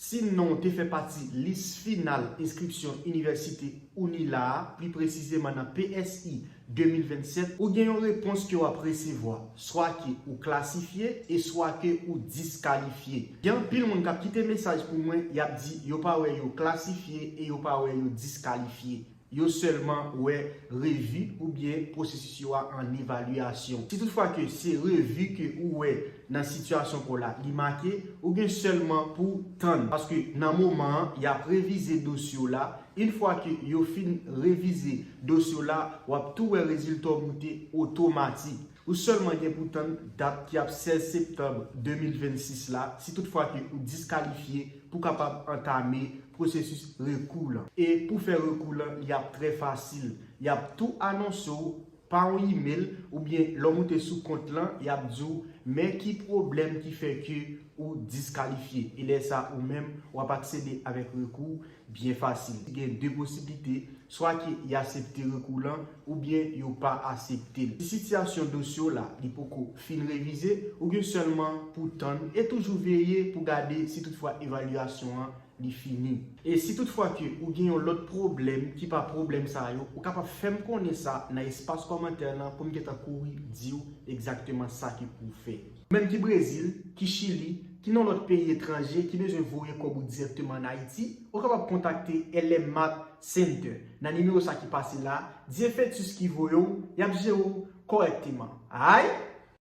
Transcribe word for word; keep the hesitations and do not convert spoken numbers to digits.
Si non w te fè pati lis final enskripsyon inivèsite UNILA a, pli presizeman nan P S I de mil vennsèt, ou gen yon repons ke w ap resevwa, swa ke ou klasifye e swa ke ou diskalifye. Gen anpil moun k ap kite mesaj pou mwen, y ap di yo pa wè yo klasifye e yo pa wè yo diskalifye. Yo sèlman wè revi oubyen pwosesis yo a an evalyasyon. Si toutfwa ke se revi ke ou wè nan sitiyasyon pa w la, li make, ou gen sèlman pou tann. Paske nan moman an, y ap revize dosye w la. Yon fwa ke yo fin revize dosye w la, w ap tou wè rezilta w moute otomatik. Ou sèlman gen pou tann dat ki ap sèz septanm de mil vennsis la, si toutfwa ke ou diskalifye pou kapab antame pwosesis rekou lan. E pou fè rekou lan, li ap trè fasil. Y ap tou anonse w pa yon imèl oubyen lè w moute sou kont lan, y ap di w men ki pwoblèm ki fè ke ou diskalifye. E lè sa ou menm, w ap aksede avèk rekou byen fasil. Gen de posiblite, swa ke y aksepte rekou lan oubyen yo pa aksepte l. Si sitiyasyon dosye w la li poko fin revize, ou gen sèlman pou tann e toujou veye pou gade si toutfwa evalyasyon an li fini. E si toutfwa ke ou gen yon lòt pwoblèm ki pa pwoblèm sa yo, ou kapab fè m konnen sa nan espas kòmantè lan pou m gentan kouri di w egzakteman sa ke pou w fè. Ou menm ki Brezil, ki Chili, ki nan lòt peyi etranje, ki bezwen voye kòb ou dirèkteman ann Ayiti, ou kapab kontakte L M Math Center nan nimewo sa ki pase la, Dieu Fetus ki voye w, y ap jere w kòrèkteman. Alright?